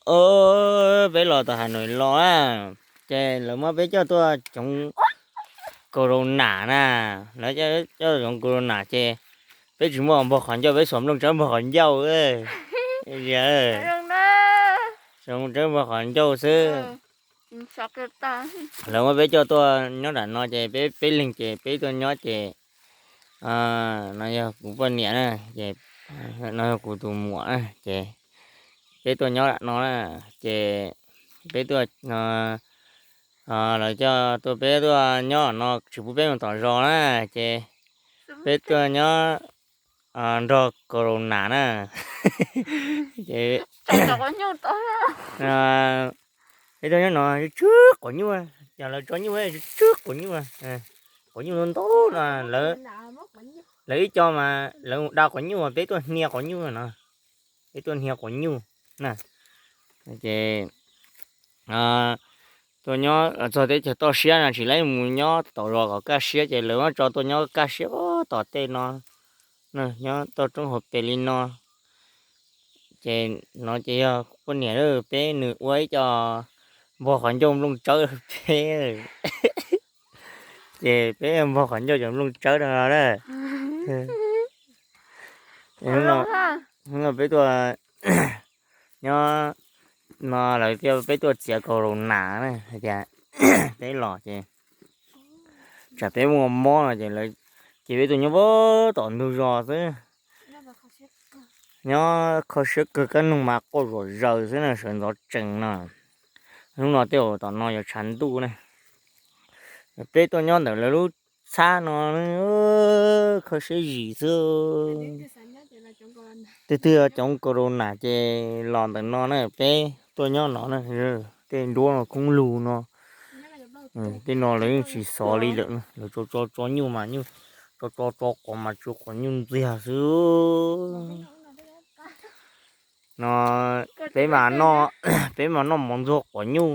Peb los tom Hav Nois los na, ces lawv muab peb coj tuaj cov corona na, lawv coj cov corona ces peb tsis muaj npog qhov ncauj, peb xuas nplooj tsawb npog qhov ncauj. Xuas nplooj tsawb npog qhov ncauj xwb. Lawv muab peb coj tuaj nyob nram no ces peb peb leeg ces peb tuaj nyob ces no yog kuv poj niam na, ces no yog kuv tus muam na, ces peb tuaj nyob nram no na, ces peb tuaj, lawv coj tuaj peb tuaj nyob no tsis pub peb mus tom zos na, ces peb tuaj nyob nrog corona na. Ces peb tuaj nyob no tsw tsw quav nyuj, yog lawv tso nyuj tsw tsw quav nyuj, quav nyuj ntau ntau no, lawv ib co mas lawv da quav nyuj, peb tuaj hnia quav nyuj no, peb tuaj hnia quav nyuj na. Ces tuaj nyob txog teb chaws toj siab no tsis laib mus nyob tom zos kom kaj siab, ces lawv muab tso tuaj nyob kaj siab tom tej no, nyob toj roob hauv pes li no. Ces no ces yog poj niam peb nws ua ib co npog qhov ncauj nplooj tsawb peb, ces peb npog qhov ncauj cov nplooj tsawb no na. Hnub no peb tuaj nyob no lawv thiaj peb tuaj txiav corona na, hais tias peb los ces tsam peb muaj mob no ces lawv ces peb tuaj nyob tom ntug zos xwb. Nyob kho siab kawg, kab noog mas quaj zom zaws xwb na, sawv ntxov tsees no. Hnub no tej zaum tom no yuav tshav ntuj na. Peb tuaj nyob ntawm lawv lub txhab no, kho siab zim xwb. Twg twg cov corona ces los ntawm no na, peb tuaj nyob no na. Tej nruab no khoob lug no, tej no lawv yeej tsis xov li lawm, lawv tso tso tso nyuj mas nyuj, tso tso tso quav mas tsuas quav nyuj ntxiag xwb. No peb mas noj, peb mas noj mov ntxuag quav nyuj.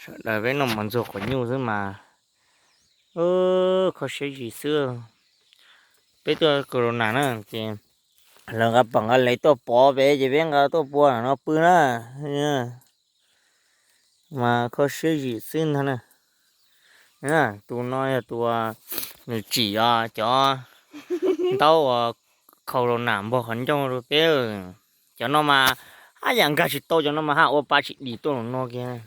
Sawv daws peb noj mov ntxuag quav nyuj xwb mas kho siab zim xwb. Peb tuaj corona na ces lawv nqa pom nqa le tuaj pov peb ces peb nqa tuaj pua no pw na. Mas kho siab zim xwb ntag na. Tus no yog tus nws tsim os cov ntaub uas corona npog qhov ncauj rau peb. Cov no mas haj yam nkag tsis tau, cov no mas haj ua pa tsis dim tuaj los no kiag.